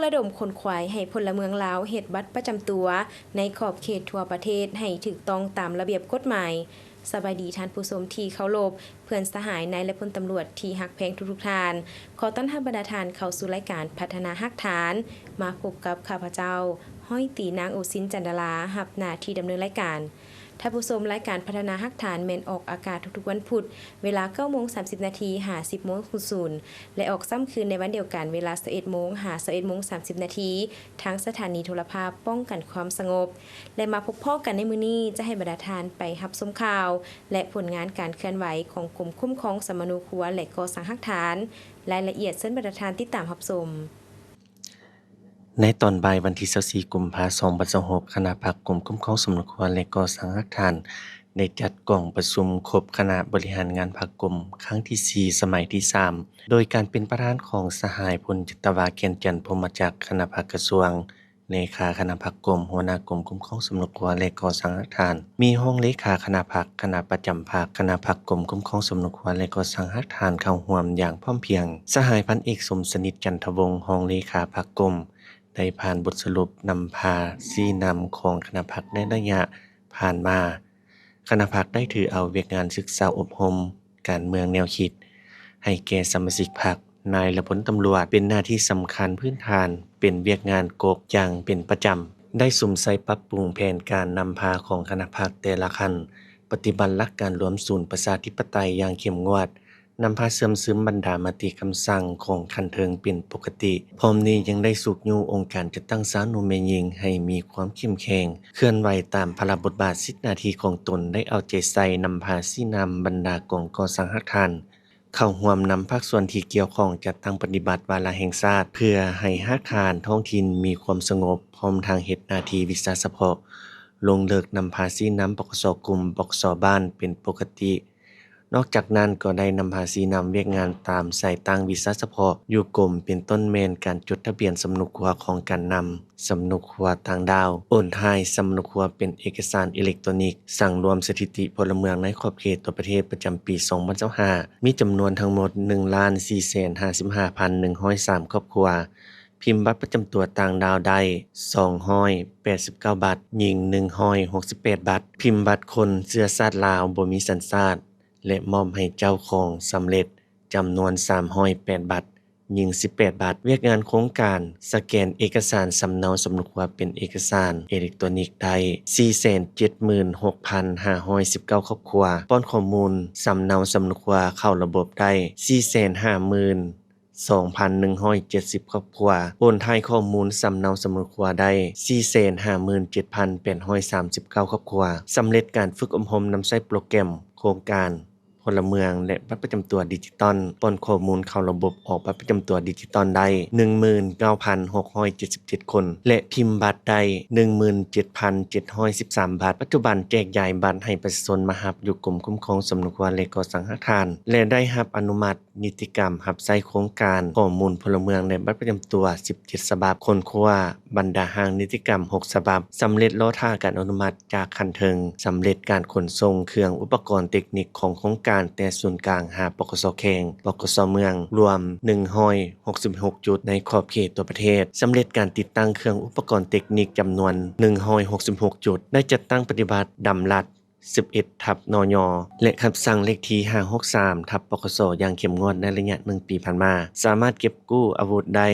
ລະດົມຂົນຂວາຍໃຫ້ພົນລະເມືອງລາວເຮັດບັດປະຈຳຕົວໃນຂອບເຂດທົ່ວປະເທດໃຫ້ຖືກຕ້ອງຕາມລະບຽບກົດໝາຍ. ສະບາຍດີທ່ານຜູ້ຊົມທີ່ເຄົາລົບ, ເພື່ອນສະຫາຍ, ນາຍ ແລະ ພົນຕຳຫຼວດທີ່ຮັກແພງທຸກໆທ່ານ. ຂໍຕ້ອນຮັບບັນດາທ່ານເຂົ້າສູ່ລາຍການພັດທະນາຮາກຖານ. ມາພົບກັບຂ້າພະເຈົ້າ ຮ້ອຍຕີນາງ ໂອຊິນ ຈັນດາລາ, ຮັບໜ້າທີ່ດຳເນີນລາຍການ. ທ່ານຜູ້ຊົມ, ລາຍການພັດທະນາຮາກຖານແມ່ນອອກອາກາດທຸກໆວັນພຸດ ເວລາເກົ້າໂມງສາມສິບນາທີຫາສິບໂມງສູນ ແລະ ອອກຊ້ຳຄືນໃນວັນດຽວກັນ ເວລາຊາວເອັດໂມງຫາຊາວເອັດໂມງສາມສິບນາທີ ທາງສະຖານີໂທລະພາບປ້ອງກັນຄວາມສະຫງົບ. ແລະ ມາພົບພໍ້ກັນໃນມື້ນີ້ ຈະໃຫ້ບັນດາທ່ານໄປຮັບຊົມຂ່າວ ແລະ ຜົນງານການເຄື່ອນໄຫວຂອງກົມຄຸ້ມຄອງສຳມະໂນຄົວ ແລະ ກໍ່ສ້າງຮາກຖານ. ລາຍລະອຽດເຊີນບັນດາທ່ານຕິດຕາມຮັບຊົມ. ໃນຕອນບ່າຍວັນທີຊາວສີ່ ກຸມພາ ສອງພັນຊາວຫົກ ຄະນະພັກກົມຄຸ້ມຄອງສຳມະໂນຄົວ ແລະ ກໍ່ສ້າງຮາກຖານ ໄດ້ຈັດກອງປະຊຸມຄົບຄະນະບໍລິຫານງານພັກກົມຄັ້ງທີສີ່ ສະໄໝທີສາມ ໂດຍການເປັນປະທານຂອງສະຫາຍ ພົນຈັດຕະວາ ແກ່ນຈັນ ພົມມະຈັກ ຄະນະພັກກະຊວງ, ເລຂາຄະນະພັກກົມ, ຫົວໜ້າກົມຄຸ້ມຄອງສຳມະໂນຄົວ ແລະ ກໍ່ສ້າງຮາກຖານ, ມີຮອງເລຂາຄະນະພັກ, ຄະນະປະຈຳພັກ, ຄະນະພັກກົມຄຸ້ມຄອງສຳມະໂນຄົວ ແລະ ກໍ່ສ້າງຮາກຖານເຂົ້າຮ່ວມຢ່າງພ້ອມພຽງ. ສະຫາຍ ພັນເອກ ສົມສະໜິດ ຈັນທະວົງ ຮອງເລຂາພັກກົມ ໄດ້ຜ່ານບົດສະຫຼຸບນຳພາຊີ້ນຳຂອງຄະນະພັກໃນໄລຍະຜ່ານມາ. ຄະນະພັກໄດ້ຖືເອົາວຽກງານສຶກສາອົບຮົມການເມືອງແນວຄິດໃຫ້ແກ່ສະມາຊິກພັກ, ນາຍ ແລະ ພົນຕຳຫຼວດ ເປັນໜ້າທີ່ສຳຄັນພື້ນຖານ, ເປັນວຽກງານກົກຢ່າງເປັນປະຈຳ, ໄດ້ສຸມໃສ່ປັບປຸງແຜນການນຳພາຂອງຄະນະພັກແຕ່ລະຂັ້ນ, ປະຕິບັດຫຼັກການລວມສູນປະຊາທິປະໄຕຢ່າງເຂັ້ມງວດ, ນຳພາເຊື່ອມຊຶມບັນດາມະຕິຄຳສັ່ງຂອງຂັ້ນເທິງເປັນປົກກະຕິ. ພ້ອມນີ້ຍັງໄດ້ຊຸກຍູ້ອົງການຈັດຕັ້ງຊາວໜຸ່ມແມ່ຍິງໃຫ້ມີຄວາມເຂັ້ມແຂງ, ເຄື່ອນໄຫວຕາມພາລະບົດບາດສິດໜ້າທີ່ຂອງຕົນ, ໄດ້ເອົາໃຈໃສ່ນຳພາຊີ້ນຳບັນດາກອງກໍ່ສ້າງຮາກຖານ ເຂົ້າຮ່ວມນຳພາກສ່ວນທີ່ກ່ຽວຂ້ອງຈັດຕັ້ງປະຕິບັດວາລະແຫ່ງຊາດ ເພື່ອໃຫ້ຮາກຖານທ້ອງຖິ່ນມີຄວາມສະຫງົບ, ພ້ອມທັງເຮັດໜ້າທີ່ວິຊາສະເພາະ ລົງເລິກນຳພາຊີ້ນຳ ປກສ ກຸ່ມ, ປກສ ບ້ານ ເປັນປົກກະຕິ. ນອກຈາກນັ້ນກໍໄດ້ນຳພາຊີ້ນຳວຽກງານຕາມສາຍຕັ້ງວິຊາສະເພາະຢູ່ກົມ, ເປັນຕົ້ນແມ່ນການຈົດທະບຽນສຳມະໂນຄົວຂອງການນຳ, ສຳມະໂນຄົວຕ່າງດ້າວ, ໂອນຖ່າຍສຳມະໂນຄົວເປັນເອກະສານເອເລັກໂຕນິກ, ສັງລວມສະຖິຕິພົນລະເມືອງໃນຂອບເຂດທົ່ວປະເທດປະຈຳປີສອງພັນຊາວຫ້າ ມີຈຳນວນທັງໝົດໜຶ່ງລ້ານສີ່ແສນຫ້າສິບຫ້າພັນໜຶ່ງຮ້ອຍສາມຄອບຄົວ, ພິມບັດປະຈຳຕົວຕ່າງດ້າວໄດ້ສອງຮ້ອຍແປດສິບເກົ້າບັດ, ຍິງໜຶ່ງຮ້ອຍຫົກສິບແປດບັດ, ພິມບັດຄົນເຊື້ອຊາດລາວບໍ່ມີສັນຊາດ ແລະ ມອບໃຫ້ເຈົ້າຂອງສຳເລັດຈຳນວນສາມຮ້ອຍແປດບັດ, ຍິງສິບແປດບັດ. ວຽກງານໂຄງການສະແກນເອກະສານສຳເນົາສຳມະໂນຄົວເປັນເອກະສານເອເລັກໂຕນິກໄດ້ສີ່ແສນເຈັດໝື່ນຫົກພັນຫ້າຮ້ອຍສິບເກົ້າຄອບຄົວ, ປ້ອນຂໍ້ມູນສຳເນົາສຳມະໂນຄົວເຂົ້າລະບົບໄດ້ສີ່ແສນຫ້າໝື່ນ ສອງພັນໜຶ່ງຮ້ອຍເຈັດສິບຄອບຄົວ, ໂອນຖ່າຍຂໍ້ມູນສຳເນົາສຳມະໂນຄົວໄດ້ສີ່ແສນຫ້າໝື່ນເຈັດພັນແປດຮ້ອຍສາມສິບເກົ້າຄອບຄົວ, ສຳເລັດການຝຶກອົບຮົມນຳໃຊ້ໂປຣແກຣມໂຄງການພົນລະເມືອງ ແລະ ບັດປະຈຳຕົວດິຈິຕອນ, ປ້ອນຂໍ້ມູນເຂົ້າລະບົບອອກບັດປະຈຳຕົວດິຈິຕອນໄດ້ໜຶ່ງໝື່ນເກົ້າພັນຫົກຮ້ອຍເຈັດສິບເຈັດຄົນ ແລະ ພິມບັດໄດ້ໜຶ່ງໝື່ນເຈັດພັນເຈັດຮ້ອຍສິບສາມບັດ. ປັດຈຸບັນແຈກຢາຍບັດໃຫ້ປະຊາຊົນມາຮັບຢູ່ກົມຄຸ້ມຄອງສຳມະໂນຄົວ ແລະ ກໍ່ສ້າງຮາກຖານ ແລະ ໄດ້ຮັບອະນຸມັດ ນິຕິກຳຮັບໃຊ້ໂຄງການຂໍ້ມູນພົນລະເມືອງ ແລະ ບັດປະຈຳຕົວສິບເຈັດສະບັບ, ຄົ້ນຄວ້າບັນດາຮ່າງນິຕິກຳຫົກສະບັບ, ສຳເລັດລໍຖ້າການອະນຸມັດຈາກຂັ້ນເທິງ, ສຳເລັດການຂົນສົ່ງເຄື່ອງອຸປະກອນເຕັກນິກຂອງໂຄງການແຕ່ສູນກາງຫາ ປກສ ແຂວງ, ປກສ ເມືອງ ລວມໜຶ່ງຮ້ອຍຫົກສິບຫົກຈຸດໃນຂອບເຂດທົ່ວປະເທດ, ສຳເລັດການຕິດຕັ້ງເຄື່ອງອຸປະກອນເຕັກນິກຈຳນວນໜຶ່ງຮ້ອຍຫົກສິບຫົກຈຸດ, ໄດ້ຈັດຕັ້ງປະຕິບັດດຳລັດ ສິບເອັດທັບ ນຍ ແລະ ຄຳສັ່ງເລກທີຫ້າຫົກສາມທັບ ປກສ ຢ່າງເຂັ້ມງວດໃນໄລຍະໜຶ່ງປີຜ່ານມາ, ສາມາດເກັບກູ້ອາວຸດໄດ້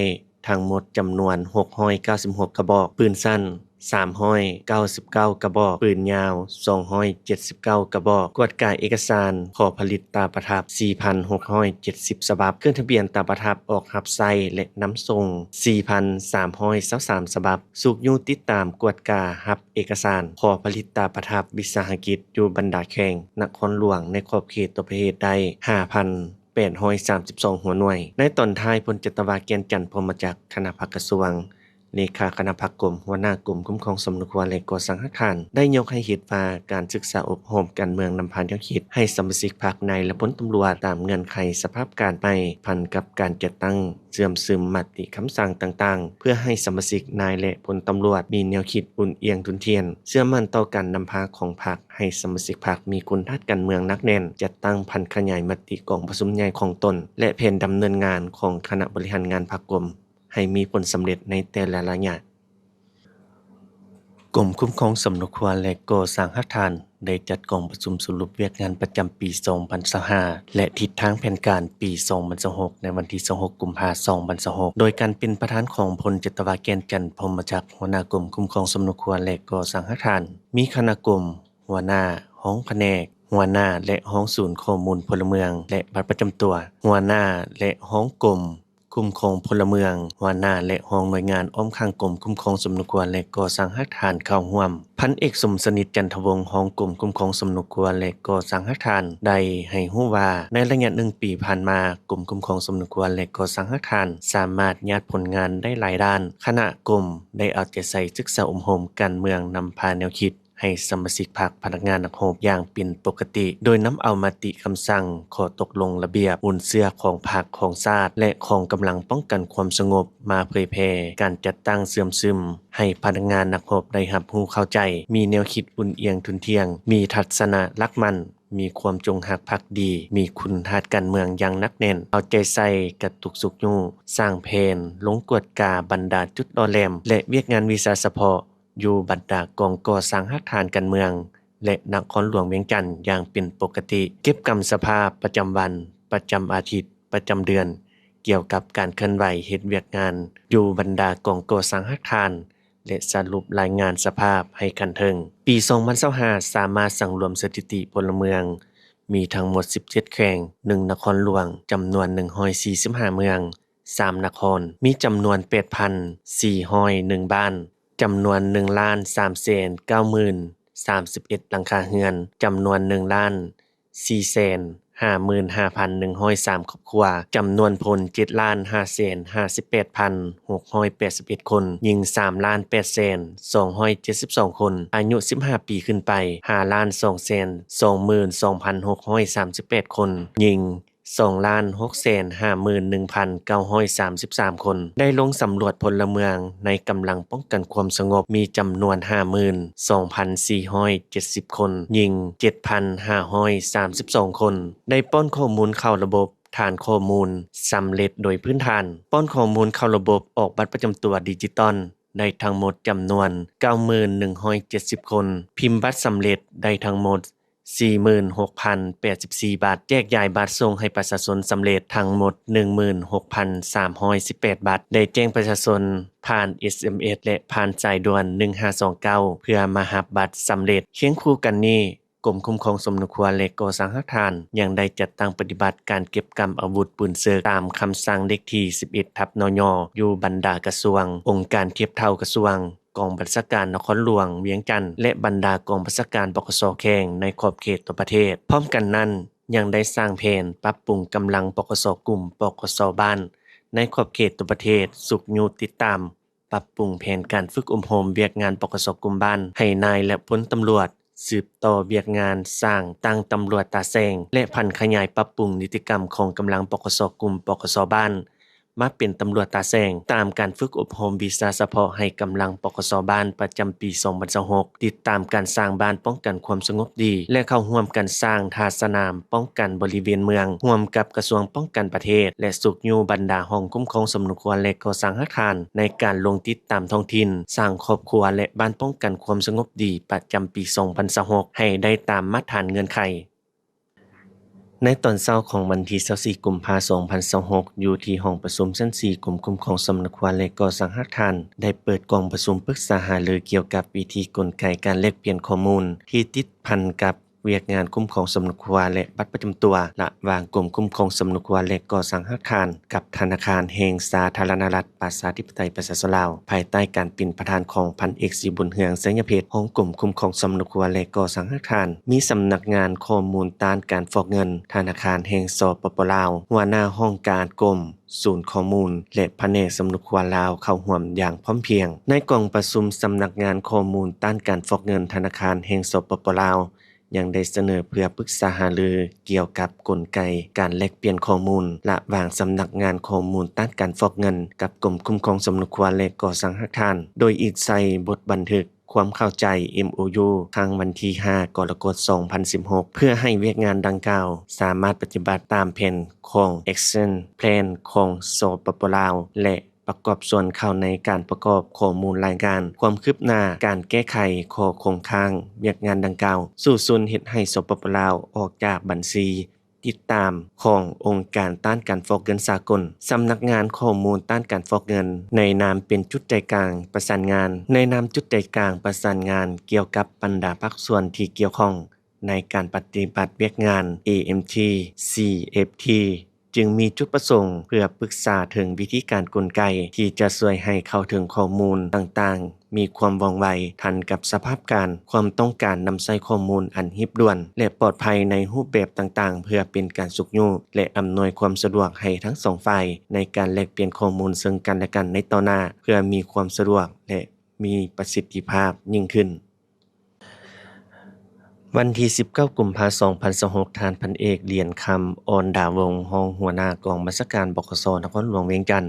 ທັງໝົດຈຳນວນຫົກຮ້ອຍເກົ້າສິບຫົກກະບອກ, ປືນສັ້ນສາມຮ້ອຍເກົ້າສິບເກົ້າກະບອກ, ປືນຍາວສອງຮ້ອຍເຈັດສິບເກົ້າກະບອກ, ກວດກາເອກະສານຂໍຜະລິດຕາປະທັບສີ່ພັນຫົກຮ້ອຍເຈັດສິບສະບັບ, ຂຶ້ນທະບຽນຕາປະທັບອອກຮັບໃຊ້ ແລະ ນຳສົ່ງສີ່ພັນສາມຮ້ອຍຊາວສາມສະບັບ, ຊຸກຍູ້ຕິດຕາມກວດກາຮັບເອກະສານຂໍຜະລິດຕາປະທັບວິສາຫະກິດຢູ່ບັນດາແຂວງນະຄອນຫຼວງໃນຂອບເຂດທົ່ວປະເທດໄດ້ຫ້າພັນແປດຮ້ອຍສາມສິບສອງຫົວໜ່ວຍ. ໃນຕອນທ້າຍ, ພົນຈັດຕະວາ ແກ່ນຈັນ ພົມມະຈັກ ຄະນະພັກກະຊວງ, ເລຂາຄະນະພັກກົມ, ຫົວໜ້າກົມຄຸ້ມຄອງສຳມະໂນຄົວ ແລະ ກໍ່ສ້າງຮາກຖານ ໄດ້ຍົກໃຫ້ເຫັນວ່າ ການສຶກສາອົບຮົມການເມືອງນຳພາແນວຄິດໃຫ້ສະມາຊິກພັກ, ນາຍ ແລະ ພົນຕຳຫຼວດ ຕາມເງື່ອນໄຂສະພາບການໃໝ່, ພັນກັບການຈັດຕັ້ງ ເຊື່ອມຊຶມມະຕິຄຳສັ່ງຕ່າງໆ ເພື່ອໃຫ້ສະມາຊິກນາຍ ແລະ ພົນຕຳຫຼວດມີແນວຄິດອຸ່ນອຽງທຸ່ນທ່ຽນ, ເຊື່ອໝັ້ນຕໍ່ການນຳພາຂອງພັກ, ໃຫ້ສະມາຊິກພັກມີຄຸນທາດການເມືອງໜັກແໜ້ນ, ຈັດຕັ້ງຜັນຂະຫຍາຍມະຕິກອງປະຊຸມໃຫຍ່ຂອງຕົນ ແລະ ແຜນດຳເນີນງານຂອງຄະນະບໍລິຫານງານພັກກົມ. ໃຫ້ມີຜົນສຳເລັດໃນແຕ່ລະໄລຍະ. ກົມຄຸ້ມຄອງສຳເນາຄົວ ແລະ ກໍ່ສ້າງຮາກຖານ ໄດ້ຈັດກອງປະຊຸມສະຫຼຸບວຽກງານປະຈຳປີສອງພັນຊາວຫ້າ ແລະ ທິດທາງແຜນການປີສອງພັນຊາວຫົກ ໃນວັນທີຊາວຫົກ ກຸມພາ ສອງພັນຊາວຫົກ ໂດຍການເປັນປະທານຂອງ ພົນຈັດຕະວາ ແກ່ນຈັນ ພົມມະຈັກ ຫົວໜ້າກົມຄຸ້ມຄອງສຳເນາຄົວ ແລະ ກໍ່ສ້າງຮາກຖານ, ມີຄະນະກົມ, ຫົວໜ້າ, ຮອງພະແນກ, ຫົວໜ້າ ແລະ ຮອງສູນຂໍ້ມູນພົນລະເມືອງ ແລະ ບັດປະຈຳຕົວ, ຫົວໜ້າ ແລະ ຮອງກົມຄຸ້ມຄອງພົນລະເມືອງ, ຫົວໜ້າ ແລະ ຮອງໜ່ວຍງານອ້ອມຂ້າງກົມຄຸ້ມຄອງສຳເນາຄົວ ແລະ ກໍ່ສ້າງຮາກຖານເຂົ້າຮ່ວມ. ພັນເອກ ສົມສະໜິດ ຈັນທະວົງ ຮອງກົມຄຸ້ມຄອງສຳເນາຄົວ ແລະ ກໍ່ສ້າງຮາກຖານ ໄດ້ໃຫ້ຮູ້ວ່າ ໃນໄລຍະໜຶ່ງປີຜ່ານມາ, ກົມຄຸ້ມຄອງສຳເນາຄົວ ແລະ ກໍ່ສ້າງຮາກຖານ ສາມາດຍາດຜົນງານໄດ້ຫຼາຍດ້ານ. ຄະນະກົມໄດ້ເອົາໃຈໃສ່ສຶກສາອົບຮົມການເມືອງນຳພາແນວຄິດ ໃຫ້ສະມາຊິກພັກ, ພະນັກງານ, ນັກຮົບຢ່າງເປັນປົກກະຕິ, ໂດຍນຳເອົາມະຕິ, ຄຳສັ່ງ, ຂໍ້ຕົກລົງ, ລະບຽບ, ມູນເຊື້ອຂອງພັກ, ຂອງຊາດ ແລະ ຂອງກຳລັງປ້ອງກັນຄວາມສະຫງົບມາເຜີຍແຜ່. ການຈັດຕັ້ງເຊື່ອມຊຶມໃຫ້ພະນັກງານ, ນັກຮົບໄດ້ຮັບຮູ້ເຂົ້າໃຈ, ມີແນວຄິດອຸ່ນອຽງທຸ່ນທ່ຽງ, ມີທັດສະນະຫຼັກໝັ້ນ, ມີຄວາມຈົງຮັກພັກດີ, ມີຄຸນທາດການເມືອງຢ່າງໜັກແໜ້ນ, ເອົາໃຈໃສ່ກະຕຸກຊຸກຍູ້, ສ້າງແຜນ, ລົງກວດກາບັນດາຈຸດຫຼໍ່ແຫຼມ ແລະ ວຽກງານວິຊາສະເພາະ ຢູ່ບັນດາກອງກໍ່ສ້າງຮາກຖານການເມືອງ ແລະ ນະຄອນຫຼວງວຽງຈັນຢ່າງເປັນປົກກະຕິ, ເກັບກຳສະພາບປະຈຳວັນ, ປະຈຳອາທິດ, ປະຈຳເດືອນ ກ່ຽວກັບການເຄື່ອນໄຫວເຮັດວຽກງານຢູ່ບັນດາກອງກໍ່ສ້າງຮາກຖານ ແລະ ສະຫຼຸບລາຍງານສະພາບໃຫ້ຂັ້ນເທິງ. ປີສອງພັນຊາວຫ້າ ສາມາດສັງລວມສະຖິຕິພົນລະເມືອງ ມີທັງໝົດສິບເຈັດແຂວງ, ໜຶ່ງນະຄອນຫຼວງ, ຈຳນວນໜຶ່ງຮ້ອຍສີ່ສິບຫ້າເມືອງ, ສາມນະຄອນ, ມີຈຳນວນແປດພັນສີ່ຮ້ອຍໜຶ່ງບ້ານ, ຈຳນວນໜຶ່ງລ້ານສາມແສນເກົ້າໝື່ນສາມສິບເອັດຫຼັງຄາເຮືອນ, ຈຳນວນໜຶ່ງລ້ານສີ່ແສນຫ້າໝື່ນຫ້າພັນໜຶ່ງຮ້ອຍສາມຄອບຄົວ, ຈຳນວນພົນເຈັດລ້ານຫ້າແສນຫ້າສິບແປດພັນຫົກຮ້ອຍແປດສິບເອັດຄົນ, ຍິງສາມລ້ານແປດແສນສອງຮ້ອຍເຈັດສິບສອງຄົນ, ອາຍຸສິບຫ້າປີຂຶ້ນໄປຫ້າລ້ານສອງແສນສອງໝື່ນສອງພັນຫົກຮ້ອຍສາມສິບແປດຄົນ, ຍິງ ສອງລ້ານຫົກແສນຫ້າໝື່ນໜຶ່ງພັນເກົ້າຮ້ອຍສາມສິບສາມຄົນ, ໄດ້ລົງສຳຫຼວດພົນລະເມືອງໃນກຳລັງປ້ອງກັນຄວາມສະຫງົບ ມີຈຳນວນຫ້າໝື່ນສອງພັນສີ່ຮ້ອຍເຈັດສິບຄົນ, ຍິງເຈັດພັນຫ້າຮ້ອຍສາມສິບສອງຄົນ, ໄດ້ປ້ອນຂໍ້ມູນເຂົ້າລະບົບຖານຂໍ້ມູນສຳເລັດໂດຍພື້ນຖານ, ປ້ອນຂໍ້ມູນເຂົ້າລະບົບອອກບັດປະຈຳຕົວດິຈິຕອນ ໄດ້ທັງໝົດຈຳນວນເກົ້າໝື່ນໜຶ່ງຮ້ອຍເຈັດສິບຄົນ, ພິມບັດສຳເລັດໄດ້ທັງໝົດ ສີ່ໝື່ນຫົກພັນແປດສິບສີ່ບາດ, ແຈກຢາຍບັດສົ່ງໃຫ້ປະຊາຊົນສຳເລັດທັງໝົດໜຶ່ງໝື່ນຫົກພັນສາມຮ້ອຍສິບແປດບາດ, ໄດ້ແຈ້ງປະຊາຊົນຜ່ານ ເອສເອັມເອສ ແລະ ຜ່ານສາຍດ່ວນໜຶ່ງຫ້າສອງເກົ້າ ເພື່ອມາຮັບບັດສຳເລັດ. ຄຽງຄູ່ກັນນີ້, ກົມຄຸ້ມຄອງສຳເນາຄົວ ແລະ ກໍ່ສ້າງຮາກຖານ ຍັງໄດ້ຈັດຕັ້ງປະຕິບັດການເກັບກຳອາວຸດປືນເສິກຕາມຄຳສັ່ງເລກທີສິບເອັດທັບ ນຍ ຢູ່ບັນດາກະຊວງ, ອົງການທຽບເທົ່າກະຊວງ, ກອງບັນຊາການນະຄອນຫຼວງວຽງຈັນ ແລະ ບັນດາກອງບັນຊາການ ປກສ ແຂວງໃນຂອບເຂດທົ່ວປະເທດ. ພ້ອມກັນນັ້ນ, ຍັງໄດ້ສ້າງແຜນປັບປຸງກຳລັງ ປກສ ກຸ່ມ, ປກສ ບ້ານ ໃນຂອບເຂດທົ່ວປະເທດ, ຊຸກຍູ້ຕິດຕາມປັບປຸງແຜນການຝຶກອົບຮົມວຽກງານ ປກສ ກຸ່ມບ້ານ ໃຫ້ນາຍ ແລະ ພົນຕຳຫຼວດ, ສືບຕໍ່ວຽກງານສ້າງຕັ້ງຕຳຫຼວດຕາແສງ ແລະ ຜັນຂະຫຍາຍປັບປຸງນິຕິກຳຂອງກຳລັງ ປກສ ກຸ່ມ, ປກສ ບ້ານ ມາເປັນຕຳຫຼວດຕາແສງ, ຕາມການຝຶກອົບຮົມວິຊາສະເພາະໃຫ້ກຳລັງ ປກສ ບ້ານ ປະຈຳປີສອງພັນຊາວຫົກ, ຕິດຕາມການສ້າງບ້ານປ້ອງກັນຄວາມສະຫງົບດີ ແລະ ເຂົ້າຮ່ວມການສ້າງທ່າສະໜາມປ້ອງກັນບໍລິເວນເມືອງ ຮ່ວມກັບກະຊວງປ້ອງກັນປະເທດ ແລະ ຊຸກຍູ້ບັນດາຫ້ອງຄຸ້ມຄອງສຳເນາຄົວ ແລະ ກໍ່ສ້າງຮາກຖານ ໃນການລົງຕິດຕາມທ້ອງຖິ່ນ, ສ້າງຄອບຄົວ ແລະ ບ້ານປ້ອງກັນຄວາມສະຫງົບດີປະຈຳປີສອງພັນຊາວຫົກ ໃຫ້ໄດ້ຕາມມາດຖານເງື່ອນໄຂ. ໃນຕອນເຊົ້າຂອງວັນທີຊາວສີ່ ກຸມພາ ສອງພັນຊາວຫົກ ຢູ່ທີ່ຫ້ອງປະຊຸມຊັ້ນສີ່ ກົມຄຸ້ມຄອງສຳເນາຄົວ ແລະ ກໍ່ສ້າງຮາກຖານ ໄດ້ເປີດກອງປະຊຸມປຶກສາຫາລືກ່ຽວກັບວິທີກົນໄກການແລກປ່ຽນຂໍ້ມູນທີ່ຕິດພັນກັບວຽກງານຄຸ້ມຄອງສຳເນາຄົວ ແລະ ບັດປະຈຳຕົວ ລະຫວ່າງກົມຄຸ້ມຄອງສຳເນາຄົວ ແລະ ກໍ່ສ້າງຮາກຖານ ກັບທະນາຄານແຫ່ງສາທາລະນະລັດ ປະຊາທິປະໄຕປະຊາຊົນລາວ ພາຍໃຕ້ການເປັນປະທານຂອງພັນເອກ ສີບຸນເຮືອງ ໄຊຍະເພັດ ຮອງກົມຄຸ້ມຄອງສຳເນາຄົວ ແລະ ກໍ່ສ້າງຮາກຖານ, ມີສຳນັກງານຂໍ້ມູນຕ້ານການຟອກເງິນ ທະນາຄານແຫ່ງ ສປປ ລາວ, ຫົວໜ້າຫ້ອງການກົມ, ສູນຂໍ້ມູນ ແລະ ພະແນກສຳເນາຄົວລາວເຂົ້າຮ່ວມຢ່າງພ້ອມພຽງ. ໃນກອງປະຊຸມ, ສຳນັກງານຂໍ້ມູນຕ້ານການຟອກເງິນ ທະນາຄານແຫ່ງ ສປປ ລາວ ຍັງໄດ້ສະເໜີເພື່ອປຶກສາຫາລືກ່ຽວກັບກົນໄກການແລກປ່ຽນຂໍ້ມູນ ລະຫວ່າງສຳນັກງານຂໍ້ມູນຕ້ານການຟອກເງິນ ກັບກົມຄຸ້ມຄອງສຳເນາຄົວ ແລະ ກໍ່ສ້າງຮາກຖານ, ໂດຍອີງໃສ່ບົດບັນທຶກຄວາມເຂົ້າໃຈ ເອັມໂອຢູ ຄັ້ງວັນທີຫ້າ ກໍລະກົດ ສອງພັນສິບຫົກ ເພື່ອໃຫ້ວຽກງານດັ່ງກ່າວສາມາດປະຕິບັດຕາມແຜນຂອງ Action Plan ຂອງ ສປປ ລາວ ແລະ ປະກອບສ່ວນເຂົ້າໃນການປະກອບຂໍ້ມູນລາຍງານຄວາມຄືບໜ້າການແກ້ໄຂຂໍ້ຄົງຄ້າງວຽກງານດັ່ງກ່າວ ສູ້ຊົນເຮັດໃຫ້ ສປປ ລາວ ອອກຈາກບັນຊີຕິດຕາມຂອງອົງການຕ້ານການຟອກເງິນສາກົນ. ສຳນັກງານຂໍ້ມູນຕ້ານການຟອກເງິນ ໃນນາມເປັນຈຸດໃຈກາງປະສານງານ, ໃນນາມຈຸດໃຈກາງປະສານງານກ່ຽວກັບບັນດາພາກສ່ວນທີ່ກ່ຽວຂ້ອງ ໃນການປະຕິບັດວຽກງານ ເອເອັມທີ ຊີເອັຟທີ ຈຶ່ງມີຈຸດປະສົງເພື່ອປຶກສາເຖິງວິທີການກົນໄກທີ່ຈະຊ່ວຍໃຫ້ເຂົ້າເຖິງຂໍ້ມູນຕ່າງໆ ມີຄວາມວ່ອງໄວ, ທັນກັບສະພາບການ, ຄວາມຕ້ອງການນຳໃຊ້ຂໍ້ມູນອັນຮີບດ່ວນ ແລະ ປອດໄພໃນຮູບແບບຕ່າງໆ ເພື່ອເປັນການຊຸກຍູ້ ແລະ ອຳນວຍຄວາມສະດວກໃຫ້ທັງສອງຝ່າຍໃນການແລກປ່ຽນຂໍ້ມູນເຊິ່ງກັນແລະກັນໃນຕໍ່ໜ້າ ເພື່ອມີຄວາມສະດວກ ແລະ ມີປະສິດທິພາບຍິ່ງຂຶ້ນ. ວັນທີສິບເກົ້າ ກຸມພາ ສອງພັນຊາວຫົກ, ທ່ານພັນເອກ ຫຼຽນຄຳ ອອນດາວົງ ຮອງຫົວໜ້າກອງບັນຊາການ ປກສ ນະຄອນຫຼວງວຽງຈັນ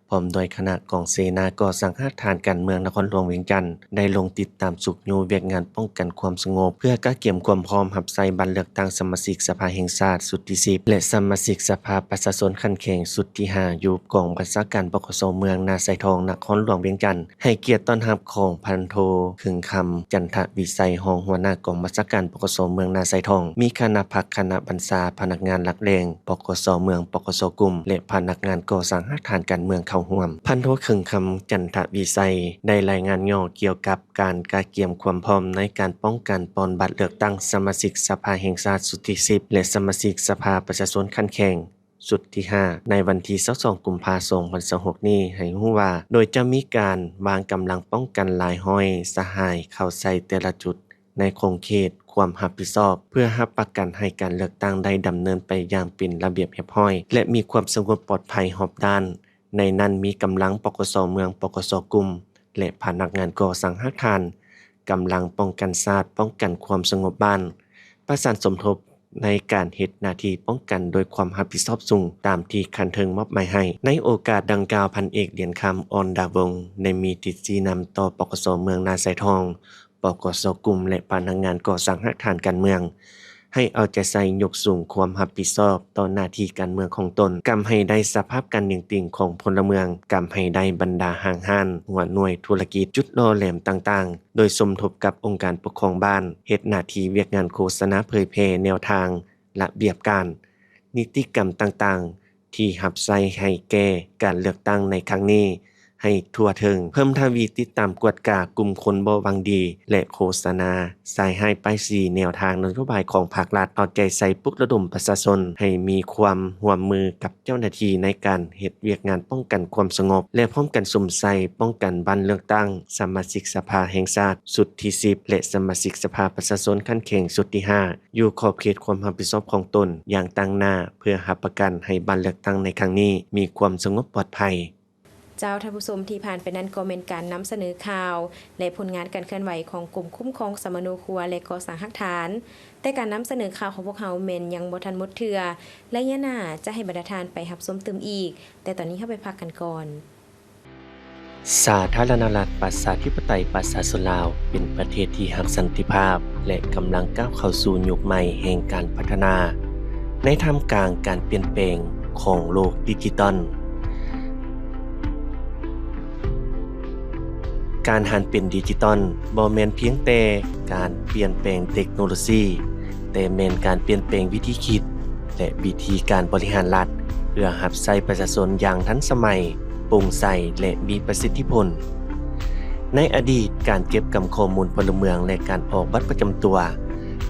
ພ້ອມດ້ວຍຄະນະກອງເສນາກໍ່ສ້າງຮາກຖານການເມືອງນະຄອນຫຼວງວຽງຈັນ ໄດ້ລົງຕິດຕາມຊຸກຍູ້ວຽກງານປ້ອງກັນຄວາມສະຫງົບ ເພື່ອກະກຽມຄວາມພ້ອມຮັບໃຊ້ບັດເລືອກຕັ້ງສະມາຊິກສະພາແຫ່ງຊາດຊຸດທີສິບ ແລະ ສະມາຊິກສະພາປະຊາຊົນຂັ້ນແຂວງຊຸດທີຫ້າ ຢູ່ກອງບັນຊາການ ປກສ ເມືອງນາຊາຍທອງ ນະຄອນຫຼວງວຽງຈັນ. ໃຫ້ກຽດຕ້ອນຮັບຂອງພັນໂທ ເຂີງຄຳ ຈັນທະວິໄຊ ຮອງຫົວໜ້າກອງບັນຊາການ ປກສ ເມືອງນາຊາຍທອງ, ມີຄະນະພັກ, ຄະນະບັນຊາ, ພະນັກງານຫຼັກແຫຼ່ງ ປກສ ເມືອງ, ປກສ ກຸ່ມ ແລະ ພະນັກງານກໍ່ສ້າງຮາກຖານການເມືອງເຂົ້າຮ່ວມ. ພັນໂທ ເຂີງຄຳ ຈັນທະວິໄຊ ໄດ້ລາຍງານຫຍໍ້ກ່ຽວກັບການກະກຽມຄວາມພ້ອມໃນການປ້ອງກັນປ່ອນບັດເລືອກຕັ້ງສະມາຊິກສະພາແຫ່ງຊາດຊຸດທີສິບ ແລະ ສະມາຊິກສະພາປະຊາຊົນຂັ້ນແຂວງ ຊຸດທີຫ້າ ໃນວັນທີຊາວສອງ ກຸມພາ ສອງພັນຊາວຫົກນີ້ ໃຫ້ຮູ້ວ່າ ໂດຍຈະມີການວາງກຳລັງປ້ອງກັນຫຼາຍຮ້ອຍສະຫາຍເຂົ້າໃສ່ແຕ່ລະຈຸດໃນຂົງເຂດຄວາມຮັບຜິດຊອບ ເພື່ອຮັບປະກັນໃຫ້ການເລືອກຕັ້ງໄດ້ດຳເນີນໄປຢ່າງເປັນລະບຽບຮຽບຮ້ອຍ ແລະ ມີຄວາມສະຫງົບປອດໄພຮອບດ້ານ. ໃນນັ້ນມີກຳລັງ ປກສ ເມືອງ, ປກສ ກຸ່ມ ແລະ ພະນັກງານກໍ່ສ້າງຮາກຖານ, ກຳລັງປ້ອງກັນຊາດ, ປ້ອງກັນຄວາມສະຫງົບບ້ານ, ປະສານສົມທົບ ໃນການເຮັດໜ້າທີ່ປ້ອງກັນໂດຍຄວາມຮັບຜິດຊອບສູງ ຕາມທີ່ຂັ້ນເທິງມອບໝາຍໃຫ້. ໃນໂອກາດດັ່ງກ່າວ, ພັນເອກ ຫຼຽນຄຳ ອອນດາວົງ ໄດ້ມີຕິດຊີ້ນຳຕໍ່ ປກສ ເມືອງນາຊາຍທອງ, ປກສ ກຸ່ມ ແລະ ພະນັກງານກໍ່ສ້າງຮາກຖານການເມືອງ ໃຫ້ເອົາໃຈໃສ່ຍົກສູງຄວາມຮັບຜິດຊອບຕໍ່ໜ້າທີ່ການເມືອງຂອງຕົນ, ກຳໃຫ້ໄດ້ສະພາບການເໜັງຕີງຂອງພົນລະເມືອງ, ກຳໃຫ້ໄດ້ບັນດາຫ້າງຮ້ານ, ຫົວໜ່ວຍທຸລະກິດ, ຈຸດຫຼໍ່ແຫຼມຕ່າງໆ ໂດຍສົມທົບກັບອົງການປົກຄອງບ້ານ, ເຮັດໜ້າທີ່ວຽກງານໂຄສະນາເຜີຍແຜ່ແນວທາງ, ລະບຽບການ, ນິຕິກຳຕ່າງໆ ທີ່ຮັບໃຊ້ໃຫ້ແກ່ການເລືອກຕັ້ງໃນຄັ້ງນີ້ໃຫ້ທົ່ວເຖິງ, ເພີ່ມທະວີຕິດຕາມກວດກາກຸ່ມຄົນບໍ່ຫວັງດີ ແລະ ໂຄສະນາ ສາຍຮ້າຍປ້າຍສີແນວທາງນະໂຍບາຍຂອງພາກລັດ, ເອົາໃຈໃສ່ປຸກລະດົມປະຊາຊົນໃຫ້ມີຄວາມຮ່ວມມືກັບເຈົ້າໜ້າທີ່ໃນການເຮັດວຽກງານປ້ອງກັນຄວາມສະຫງົບ ແລະ ພ້ອມກັນສຸມໃສ່ປ້ອງກັນບັດເລືອກຕັ້ງສະມາຊິກສະພາແຫ່ງຊາດຊຸດທີສິບ ແລະ ສະມາຊິກສະພາປະຊາຊົນຂັ້ນແຂວງຊຸດທີຫ້າ ຢູ່ຂອບເຂດຄວາມຮັບຜິດຊອບຂອງຕົນຢ່າງຕັ້ງໜ້າ ເພື່ອຮັບປະກັນໃຫ້ບັດເລືອກຕັ້ງໃນຄັ້ງນີ້ມີຄວາມສະຫງົບປອດໄພ. ເຈົ້າ ທ່ານຜູ້ຊົມ, ທີ່ຜ່ານໄປນັ້ນກໍແມ່ນການນຳສະເໜີຂ່າວ ແລະ ຜົນງານການເຄື່ອນໄຫວຂອງກົມຄຸ້ມຄອງສຳມະໂນຄົວ ແລະ ກໍ່ສ້າງຮາກຖານ. ແຕ່ການນຳສະເໜີຂ່າວຂອງພວກເຮົາແມ່ນຍັງບໍ່ທັນໝົດເທື່ອ, ໄລຍະໜ້າຈະໃຫ້ບັນດາທ່ານໄປຮັບຊົມຕື່ມອີກ, ແຕ່ຕອນນີ້ເຮົາໄປພັກກັນກ່ອນ. ສາທາລະນະລັດ ປະຊາທິປະໄຕ ປະຊາຊົນລາວ ເປັນປະເທດທີ່ຮັກສັນຕິພາບ ແລະ ກຳລັງກ້າວເຂົ້າສູ່ຍຸກໃໝ່ແຫ່ງການພັດທະນາ ໃນທ່າມກາງການປ່ຽນແປງຂອງໂລກດິຈິຕອນ. ການຫັນເປັນດິຈິຕອນບໍ່ແມ່ນພຽງແຕ່ການປ່ຽນແປງເຕັກໂນໂລຊີ, ແຕ່ແມ່ນການປ່ຽນແປງວິທີຄິດ ແລະ ວິທີການບໍລິຫານລັດ ເພື່ອຮັບໃຊ້ປະຊາຊົນຢ່າງທັນສະໄໝ, ໂປ່ງໃສ ແລະ ມີປະສິດທິຜົນ. ໃນອະດີດ, ການເກັບກຳຂໍ້ມູນພົນລະເມືອງ ແລະ ການອອກບັດປະຈຳຕົວ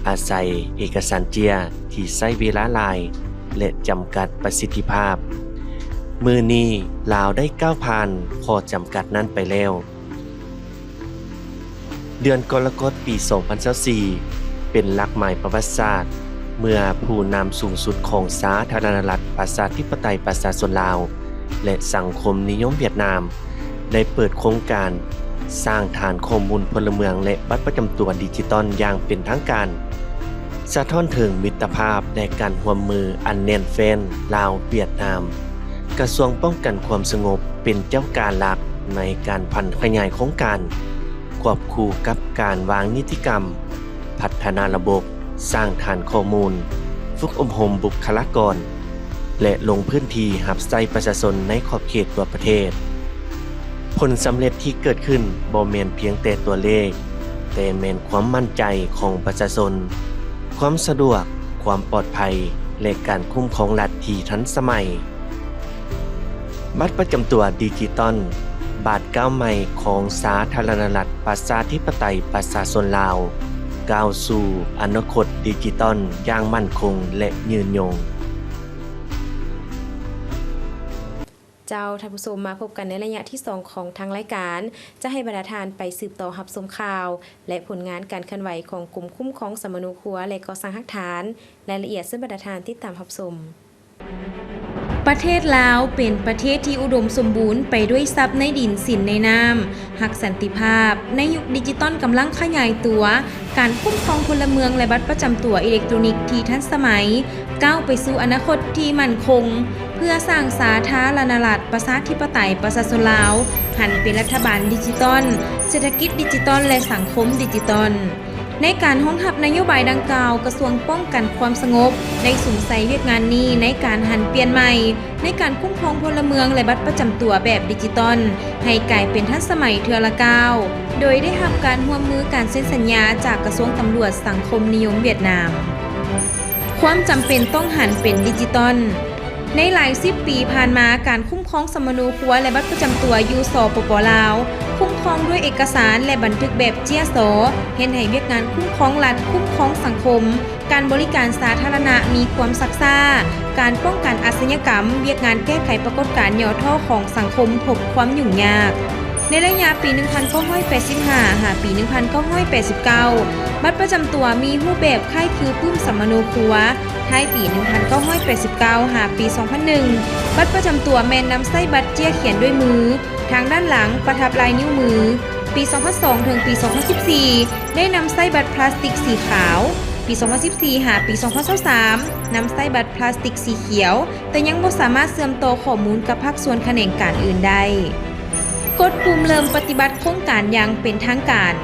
ອາໄສເອກະສານເຈ້ຍທີ່ໃຊ້ເວລາຫຼາຍ ແລະ ຈຳກັດປະສິດທິພາບ. ມື້ນີ້, ລາວໄດ້ກ້າວຜ່ານຂໍ້ຈຳກັດນັ້ນໄປແລ້ວ. ເດືອນກໍລະກົດ ປີສອງພັນຊາວສີ່ ເປັນຫຼັກໝາຍປະຫວັດສາດ ເມື່ອຜູ້ນຳສູງສຸດຂອງສາທາລະນະລັດ ປະຊາທິປະໄຕ ປະຊາຊົນລາວ ແລະ ສັງຄົມນິຍົມຫວຽດນາມ ໄດ້ເປີດໂຄງການສ້າງຖານຂໍ້ມູນພົນລະເມືອງ ແລະ ບັດປະຈຳຕົວດິຈິຕອນຢ່າງເປັນທາງການ, ສະທ້ອນເຖິງມິດຕະພາບ ແລະ ການຮ່ວມມືອັນແໜ້ນແຟ້ນລາວ-ຫວຽດນາມ. ກະຊວງປ້ອງກັນຄວາມສະຫງົບເປັນເຈົ້າການຫຼັກໃນການຜັນຂະຫຍາຍໂຄງການ, ຄວບຄູ່ກັບການວາງນິຕິກຳ, ພັດທະນາລະບົບ, ສ້າງຖານຂໍ້ມູນ, ຝຶກອົບຮົມບຸກຄະລາກອນ ແລະ ລົງພື້ນທີ່ຮັບໃຊ້ປະຊາຊົນໃນຂອບເຂດທົ່ວປະເທດ. ຜົນສຳເລັດທີ່ເກີດຂຶ້ນບໍ່ແມ່ນພຽງແຕ່ຕົວເລກ, ແຕ່ແມ່ນຄວາມໝັ້ນໃຈຂອງປະຊາຊົນ, ຄວາມສະດວກ, ຄວາມປອດໄພ ແລະ ການຄຸ້ມຄອງລັດທີ່ທັນສະໄໝ. ບັດປະຈຳຕົວດິຈິຕອນ, ບາດກ້າວໃໝ່ຂອງສາທາລະນະລັດ ປະຊາທິປະໄຕ ປະຊາຊົນລາວ ກ້າວສູ່ອະນາຄົດດິຈິຕອນຢ່າງໝັ້ນຄົງ ແລະ ຍືນຍົງ. ເຈົ້າ, ທ່ານຜູ້ຊົມ, ມາພົບກັນໃນໄລຍະທີສອງຂອງທາງລາຍການ, ຈະໃຫ້ບັນດາທ່ານໄປສືບຕໍ່ຮັບຊົມຂ່າວ ແລະ ຜົນງານການເຄື່ອນໄຫວຂອງກົມຄຸ້ມຄອງສຳມະໂນຄົວ ແລະ ກໍ່ສ້າງຮາກຖານ. ລາຍລະອຽດເຊີນບັນດາທ່ານຕິດຕາມຮັບຊົມ. ປະເທດລາວເປັນປະເທດທີ່ອຸດົມສົມບູນໄປດ້ວຍຊັບໃນດິນ, ສິນໃນນ້ຳ, ຮັກສັນຕິພາບ. ໃນຍຸກດິຈິຕອນກຳລັງຂະຫຍາຍຕົວ, ການຄຸ້ມຄອງພົນລະເມືອງ ແລະ ບັດປະຈຳຕົວອີເລັກໂຕຣນິກທີ່ທັນສະໄໝ ກ້າວໄປສູ່ອະນາຄົດທີ່ໝັ້ນຄົງ ເພື່ອສ້າງສາທາລະນະລັດ ປະຊາທິປະໄຕ ປະຊາຊົນລາວ ຫັນເປັນລັດຖະບານດິຈິຕອນ, ເສດຖະກິດດິຈິຕອນ ແລະ ສັງຄົມດິຈິຕອນ. ໃນການຮອງຮັບນະໂຍບາຍດັ່ງກ່າວ, ກະຊວງປ້ອງກັນຄວາມສະຫງົບ ໄດ້ສຸມໃສ່ວຽກງານນີ້ໃນການຫັນປ່ຽນໃໝ່ ໃນການຄຸ້ມຄອງພົນລະເມືອງ ແລະ ບັດປະຈຳຕົວແບບດິຈິຕອນ ໃຫ້ກາຍເປັນທັນສະໄໝເທື່ອລະກ້າວ, ໂດຍໄດ້ຮັບການຮ່ວມມືການເຊັນສັນຍາຈາກກະຊວງຕຳຫຼວດສັງຄົມນິຍົມຫວຽດນາມ. ຄວາມຈຳເປັນຕ້ອງຫັນເປັນດິຈິຕອນ. ໃນຫຼາຍສິບປີຜ່ານມາ, ການຄຸ້ມຄອງສຳມະໂນຄົວ ແລະ ບັດປະຈຳຕົວຢູ່ ສປປ ລາວ, ຄຸ້ມຄອງດ້ວຍເອກະສານ ແລະ ບັນທຶກແບບເຈ້ຍຊໍ, ເຮັດໃຫ້ວຽກງານຄຸ້ມຄອງລັດ, ຄຸ້ມຄອງສັງຄົມ, ການບໍລິການສາທາລະນະມີຄວາມຊັກຊ້າ, ການປ້ອງກັນອາຊະຍາກຳ, ວຽກງານແກ້ໄຂປາກົດການຫຍໍ້ທໍ້ຂອງສັງຄົມພົບຄວາມຫຍຸ້ງຍາກ. ໃນໄລຍະປີໜຶ່ງພັນເກົ້າຮ້ອຍແປດສິບຫ້າ ຫາປີໜຶ່ງພັນເກົ້າຮ້ອຍແປດສິບເກົ້າ ບັດປະຈຳຕົວມີຮູບແບບຄ້າຍຄືປຶ້ມສຳມະໂນຄົວ. ທ້າຍປີໜຶ່ງພັນເກົ້າຮ້ອຍແປດສິບເກົ້າ ຫາປີສອງພັນໜຶ່ງ ບັດປະຈຳຕົວແມ່ນນຳໃຊ້ບັດເຈ້ຍຂຽນດ້ວຍມື, ທາງດ້ານຫຼັງປະທັບລາຍນິ້ວມື. ປີສອງພັນສອງ ເຖິງປີສອງພັນສິບສີ່ ໄດ້ນຳໃຊ້ບັດພລາສຕິກສີຂາວ. ປີສອງພັນສິບສີ່ ຫາປີສອງພັນຊາວສາມ ນຳໃຊ້ບັດພລາສຕິກສີຂຽວ, ແຕ່ຍັງບໍ່ສາມາດເຊື່ອມຕໍ່ຂໍ້ມູນກັບພາກສ່ວນຂະແໜງການອື່ນໄດ້. ກົດປຸ່ມເລີ່ມປະຕິບັດໂຄງການຢ່າງເປັນທາງການ.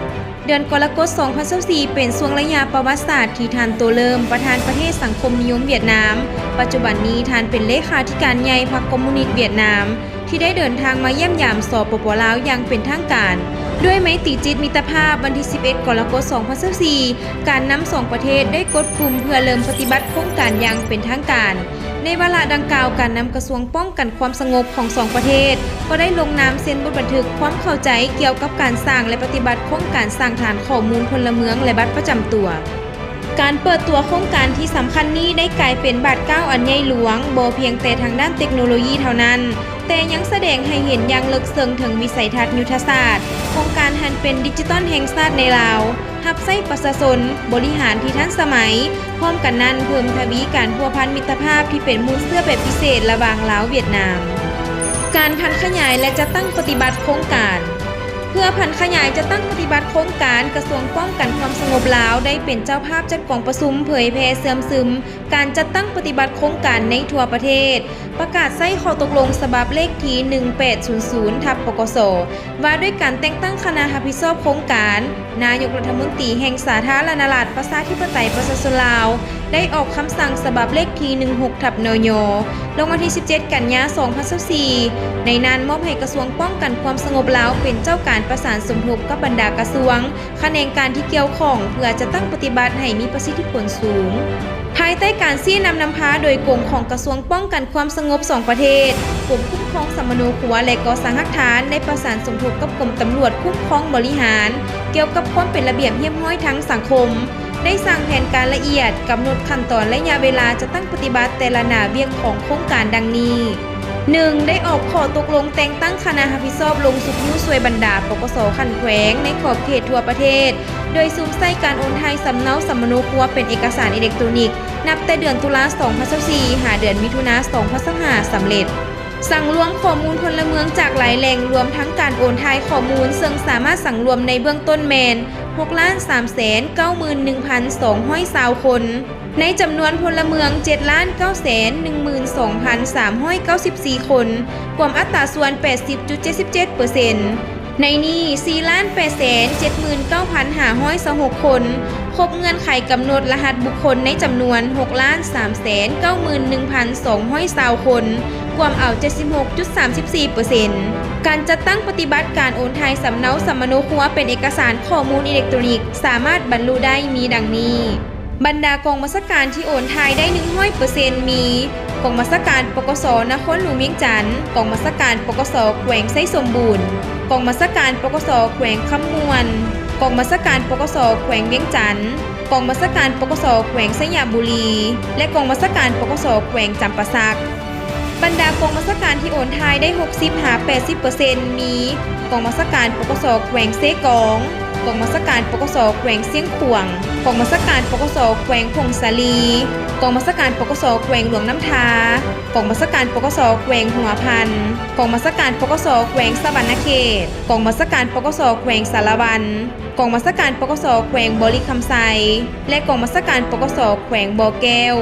ເດືອນກໍລະກົດ ສອງພັນຊາວສີ່ ເປັນຊ່ວງໄລຍະປະຫວັດສາດທີ່ທ່ານ ໂຕ ເລີມ ປະທານປະເທດສັງຄົມນິຍົມຫວຽດນາມ, ປັດຈຸບັນນີ້ທ່ານເປັນເລຂາທິການໃຫຍ່ພັກຄອມມູນິດຫວຽດນາມ ທີ່ໄດ້ເດີນທາງມາຢ້ຽມຢາມ ສປປ ລາວ ຢ່າງເປັນທາງການ. ດ້ວຍໄມຕີຈິດມິດຕະພາບ, ວັນທີສິບເອັດ ກໍລະກົດ ສອງພັນຊາວສີ່ ການນຳສອງປະເທດໄດ້ກົດປຸ່ມເພື່ອເລີ່ມປະຕິບັດໂຄງການຢ່າງເປັນທາງການ. ໃນວາລະດັ່ງກ່າວ, ການນຳກະຊວງປ້ອງກັນຄວາມສະຫງົບຂອງສອງປະເທດ ກໍໄດ້ລົງນາມເຊັນບົດບັນທຶກຄວາມເຂົ້າໃຈກ່ຽວກັບການສ້າງ ແລະ ປະຕິບັດໂຄງການສ້າງຖານຂໍ້ມູນພົນລະເມືອງ ແລະ ບັດປະຈຳຕົວ. ການເປີດຕົວໂຄງການທີ່ສຳຄັນນີ້ໄດ້ກາຍເປັນບາດກ້າວອັນໃຫຍ່ຫຼວງ, ບໍ່ພຽງແຕ່ທາງດ້ານເຕັກໂນໂລຢີເທົ່ານັ້ນ, ແຕ່ຍັງສະແດງໃຫ້ເຫັນຢ່າງເລິກເຊິ່ງເຖິງວິໄສທັດຍຸດທະສາດຂອງການຫັນເປັນດິຈິຕອນແຫ່ງຊາດໃນລາວ, ຮັບໃຊ້ປະຊາຊົນ, ບໍລິຫານທີ່ທັນສະໄໝ, ພ້ອມກັນນັ້ນເພີ່ມທະວີການພົວພັນມິດຕະພາບທີ່ເປັນມູນເຊື້ອແບບພິເສດລະຫວ່າງລາວ-ຫວຽດນາມ. ການຜັນຂະຫຍາຍ ແລະ ຈັດຕັ້ງປະຕິບັດໂຄງການ. ເພື່ອຜັນຂະຫຍາຍຈັດຕັ້ງປະຕິບັດໂຄງການ, ກະຊວງປ້ອງກັນຄວາມສະຫງົບລາວໄດ້ເປັນເຈົ້າພາບຈັດກອງປະຊຸມເຜີຍແຜ່ເຊື່ອມຊຶມການຈັດຕັ້ງປະຕິບັດໂຄງການໃນທົ່ວປະເທດ, ປະກາດໃຊ້ຂໍ້ຕົກລົງສະບັບເລກທີໜຶ່ງແປດສູນສູນ ທັບ ປກສ ວ່າດ້ວຍການແຕ່ງຕັ້ງຄະນະຮັບຜິດຊອບໂຄງການ, ນາຍົກລັດຖະມົນຕີແຫ່ງສາທາລະນະລັດ ປະຊາທິປະໄຕ ປະຊາຊົນລາວ ໄດ້ອອກຄຳສັ່ງສະບັບເລກທີໜຶ່ງຫົກ ທັບ ນຍ ລົງວັນທີສິບເຈັດ ກັນຍາ ສອງພັນຊາວສີ່ ໃນນັ້ນມອບໃຫ້ກະຊວງປ້ອງກັນຄວາມສະຫງົບລາວເປັນເຈົ້າການປະສານສົມທົບກັບບັນດາກະຊວງ, ຂະແໜງການທີ່ກ່ຽວຂ້ອງ ເພື່ອຈັດຕັ້ງປະຕິບັດໃຫ້ມີປະສິດທິຜົນສູງ. ພາຍໃຕ້ການຊີ້ນຳນຳພາໂດຍກົງຂອງກະຊວງປ້ອງກັນຄວາມສະຫງົບສອງປະເທດ, ກົມຄຸ້ມຄອງສຳມະໂນຄົວ ແລະ ກໍ່ສ້າງຮາກຖານ ໄດ້ປະສານສົມທົບກັບກົມຕຳຫຼວດຄຸ້ມຄອງບໍລິຫານ ກ່ຽວກັບຄວາມເປັນລະບຽບຮຽບຮ້ອຍທາງສັງຄົມ, ໄດ້ສ້າງແຜນການລະອຽດ, ກຳນົດຂັ້ນຕອນໄລຍະເວລາຈັດຕັ້ງປະຕິບັດແຕ່ລະໜ້າວຽກຂອງໂຄງການດັ່ງນີ້. ໜຶ່ງ ໄດ້ອອກຂໍ້ຕົກລົງແຕ່ງຕັ້ງຄະນະຮັບຜິດຊອບລົງຊຸກຍູ້ຊ່ວຍບັນດາ ປກສ ຂັ້ນແຂວງໃນຂອບເຂດທົ່ວປະເທດ, ໂດຍສຸມໃສ່ການໂອນຖ່າຍສຳເນົາສຳມະໂນຄົວເປັນເອກະສານອີເລັກໂຕຣນິກ ນັບແຕ່ເດືອນຕຸລາ ສອງພັນຊາວສີ່ ຫາເດືອນມິຖຸນາ ສອງພັນຊາວຫ້າ ສຳເລັດ. ສັງລວມຂໍ້ມູນພົນລະເມືອງຈາກຫຼາຍແຫຼ່ງ, ລວມທັງການໂອນຖ່າຍຂໍ້ມູນ, ເຊິ່ງສາມາດສັງລວມໃນເບື້ອງຕົ້ນແມ່ນ ຫົກລ້ານສາມແສນເກົ້າໝື່ນໜຶ່ງພັນສອງຮ້ອຍຊາວຄົນ. ໃນຈຳນວນພົນລະເມືອງ ເຈັດລ້ານເກົ້າແສນໜຶ່ງໝື່ນສອງພັນສາມຮ້ອຍເກົ້າສິບສີ່ຄົນ, ກວມອັດຕາສ່ວນ ແປດສິບຈຸດເຈັດສິບເຈັດເປີເຊັນ. ໃນນີ້ ສີ່ລ້ານແປດແສນເຈັດໝື່ນເກົ້າພັນຫ້າຮ້ອຍຊາວຫົກຄົນ ຄົບເງື່ອນໄຂກຳນົດລະຫັດບຸກຄົນໃນຈຳນວນ ຫົກລ້ານສາມແສນເກົ້າໝື່ນໜຶ່ງພັນສອງຮ້ອຍຊາວຄົນ ກວມເອົາເຈັດສິບຫົກຈຸດສາມສິບສີ່ເປີເຊັນ. ການຈັດຕັ້ງປະຕິບັດການໂອນຖ່າຍສຳເນົາສຳມະໂນຄົວເປັນເອກະສານຂໍ້ມູນອີເລັກໂຕຣນິກ ສາມາດບັນລຸໄດ້ມີດັ່ງນີ້. ບັນດາກອງບັນຊາການທີ່ໂອນຖ່າຍໄດ້ໜຶ່ງຮ້ອຍເປີເຊັນ ມີ ກອງບັນຊາການ ປກສ ນະຄອນຫຼວງວຽງຈັນ, ກອງບັນຊາການ ປກສ ແຂວງໄຊສົມບູນ, ກອງບັນຊາການ ປກສ ແຂວງຄຳມ່ວນ, ກອງບັນຊາການ ປກສ ແຂວງວຽງຈັນ, ກອງບັນຊາການ ປກສ ແຂວງໄຊຍະບູລີ ແລະ ກອງບັນຊາການ ປກສ ແຂວງຈຳປາສັກ. ບັນດາກອງບັນຊາການທີ່ໂອນຖ່າຍໄດ້ຫົກສິບຫາແປດສິບເປີເຊັນ ມີ ກອງບັນຊາການ ປກສ ແຂວງເຊກອງ, ກອງບັນຊາການ ປກສ ແຂວງຊຽງຂວາງ, ກອງບັນຊາການ ປກສ ແຂວງຜົ້ງສາລີ, ກອງບັນຊາການ ປກສ ແຂວງຫຼວງນ້ຳທາ, ກອງບັນຊາການ ປກສ ແຂວງຫົວພັນ, ກອງບັນຊາການ ປກສ ແຂວງສະຫວັນນະເຂດ, ກອງບັນຊາການ ປກສ ແຂວງສາລະວັນ, ກອງບັນຊາການ ປກສ ແຂວງບໍລິຄຳໄຊ ແລະ ກອງບັນຊາການ ປກສ ແຂວງບໍ່ແກ້ວ.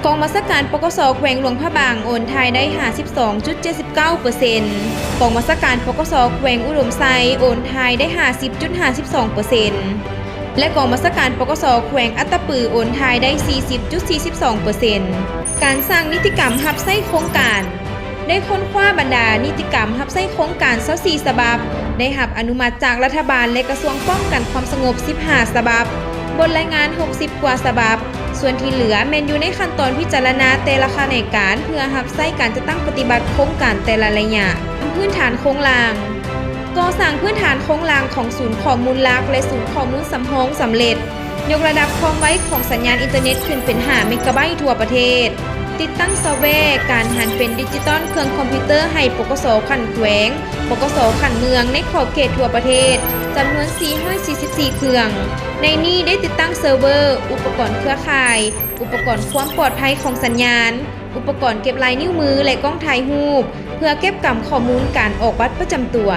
ກອງບັນຊາການ ປກສ ແຂວງຫຼວງພະບາງ ໂອນຖ່າຍໄດ້ຫ້າສິບສອງຈຸດເຈັດສິບເກົ້າເປີເຊັນ, ກອງບັນຊາການ ປກສ ແຂວງອຸດົມໄຊ ໂອນຖ່າຍໄດ້ຫ້າສິບຈຸດຫ້າສິບສອງເປີເຊັນ ແລະ ກອງບັນຊາການ ປກສ ແຂວງອັດຕະປື ໂອນຖ່າຍໄດ້ສີ່ສິບຈຸດສີ່ສິບສອງເປີເຊັນ. ການສ້າງນິຕິກຳຮັບໃຊ້ໂຄງການ ໄດ້ຄົ້ນຄວ້າບັນດານິຕິກຳຮັບໃຊ້ໂຄງການຊາວສີ່ສະບັບ, ໄດ້ຮັບອະນຸມັດຈາກລັດຖະບານ ແລະ ກະຊວງປ້ອງກັນຄວາມສະຫງົບສິບຫ້າສະບັບ, ບົດລາຍງານຫົກສິບກວ່າສະບັບ, ສ່ວນທີ່ເຫຼືອແມ່ນຢູ່ໃນຂັ້ນຕອນພິຈາລະນາແຕ່ລະຂະແໜງການ ເພື່ອຮັບໃຊ້ການຈັດຕັ້ງປະຕິບັດໂຄງການແຕ່ລະໄລຍະ. ພື້ນຖານໂຄງລ່າງ. ກໍ່ສ້າງພື້ນຖານໂຄງລ່າງຂອງສູນຂໍ້ມູນຫຼັກ ແລະ ສູນຂໍ້ມູນສຳຮອງສຳເລັດ, ຍົກລະດັບຄວາມໄວຂອງສັນຍານອິນເຕີເນັດຂຶ້ນເປັນຫ້າເມກາໄບທົ່ວປະເທດ, ຕິດຕັ້ງຊອບແວການຫັນເປັນດິຈິຕອນເຄື່ອງຄອມພິວເຕີໃຫ້ ປກສ ຂັ້ນແຂວງ, ປກສ ຂັ້ນເມືອງ ໃນຂອບເຂດທົ່ວປະເທດ ຈຳນວນສີ່ຮ້ອຍສີ່ສິບສີ່ເຄື່ອງ. ໃນນີ້ໄດ້ຕິດຕັ້ງເຊີເວີ, ອຸປະກອນເຄືອຂ່າຍ, ອຸປະກອນຄວາມປອດໄພຂອງສັນຍານ, ອຸປະກອນເກັບລາຍນິ້ວມື ແລະ ກ້ອງຖ່າຍຮູບ ເພື່ອເກັບກຳຂໍ້ມູນການອອກບັດປະຈຳຕົວ.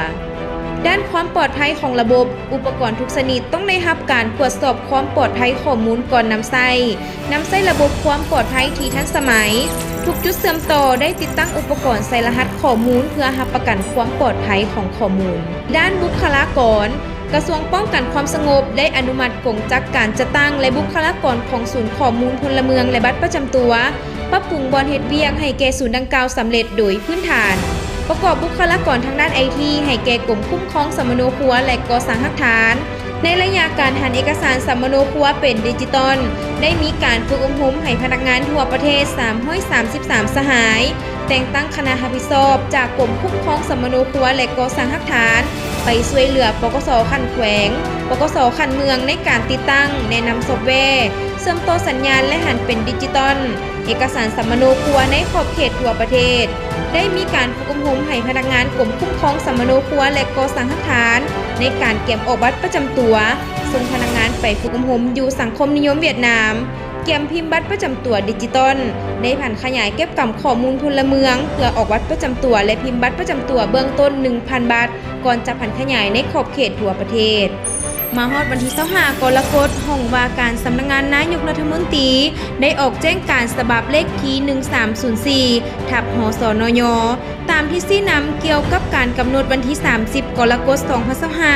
ດ້ານຄວາມປອດໄພຂອງລະບົບ, ອຸປະກອນທຸກຊະນິດຕ້ອງໄດ້ຮັບການກວດສອບຄວາມປອດໄພຂໍ້ມູນກ່ອນນຳໃຊ້, ນຳໃຊ້ລະບົບຄວາມປອດໄພທີ່ທັນສະໄໝ. ທຸກຈຸດເຊື່ອມຕໍ່ໄດ້ຕິດຕັ້ງອຸປະກອນໃສ່ລະຫັດຂໍ້ມູນ ເພື່ອຮັບປະກັນຄວາມປອດໄພຂອງຂໍ້ມູນ. ດ້ານບຸກຄະລາກອນ, ກະຊວງປ້ອງກັນຄວາມສະຫງົບໄດ້ອະນຸມັດກົງຈັກການຈັດຕັ້ງ ແລະ ບຸກຄະລາກອນຂອງສູນຂໍ້ມູນພົນລະເມືອງ ແລະ ບັດປະຈຳຕົວ, ປັບປຸງບ່ອນເຮັດວຽກໃຫ້ແກ່ສູນດັ່ງກ່າວສຳເລັດໂດຍພື້ນຖານ, ປະກອບບຸກຄະລາກອນທາງດ້ານໄອທີໃຫ້ແກ່ກົມຄຸ້ມຄອງສຳມະໂນຄົວ ແລະ ກໍ່ສ້າງຮາກຖານ. ໃນໄລຍະການຫັນເອກະສານສຳມະໂນຄົວເປັນດິຈິຕອນ, ໄດ້ມີການຝຶກອົບຮົມໃຫ້ພະນັກງານທົ່ວປະເທດສາມຮ້ອຍສາມສິບສາມສະຫາຍ, ແຕ່ງຕັ້ງຄະນະຮັບຜິດຊອບຈາກກົມຄຸ້ມຄອງສຳມະໂນຄົວ ແລະ ກໍ່ສ້າງຮາກຖານ ໄປຊ່ວຍເຫຼືອ ປກສ ຂັ້ນແຂວງ, ປກສ ຂັ້ນເມືອງ ໃນການຕິດຕັ້ງ, ແນະນຳຊອບແວ, ເຊື່ອມຕໍ່ສັນຍານ ແລະ ຫັນເປັນດິຈິຕອນເອກະສານສຳມະໂນຄົວໃນຂອບເຂດທົ່ວປະເທດ. ໄດ້ມີການຝຶກອົບຮົມໃຫ້ພະນັກງານກົມຄຸ້ມຄອງສຳມະໂນຄົວ ແລະ ກໍ່ສ້າງຮາກຖານ ໃນການກຽມອອກບັດປະຈຳຕົວ, ສົ່ງພະນັກງານໄປຝຶກອົບຮົມຢູ່ສັງຄົມນິຍົມຫວຽດນາມ, ກຽມພິມບັດປະຈຳຕົວດິຈິຕອນ, ໄດ້ຜັນຂະຫຍາຍເກັບກຳຂໍ້ມູນພົນລະເມືອງ ເພື່ອອອກບັດປະຈຳຕົວ ແລະ ພິມບັດປະຈຳຕົວເບື້ອງຕົ້ນໜຶ່ງພັນບັດ ກ່ອນຈະຜັນຂະຫຍາຍໃນຂອບເຂດທົ່ວປະເທດ. ມາຮອດວັນທີຊາວຫ້າ ກໍລະກົດ, ຫ້ອງວ່າການສຳນັກງານນາຍົກລັດຖະມົນຕີ ໄດ້ອອກແຈ້ງການສະບັບເລກທີ ໜຶ່ງສາມສູນສີ່ ທັບ ຫສນຍ ຕາມທິດຊີ້ນຳກ່ຽວກັບການກຳນົດວັນທີ ສາມສິບ ກໍລະກົດ ສອງພັນຊາວຫ້າ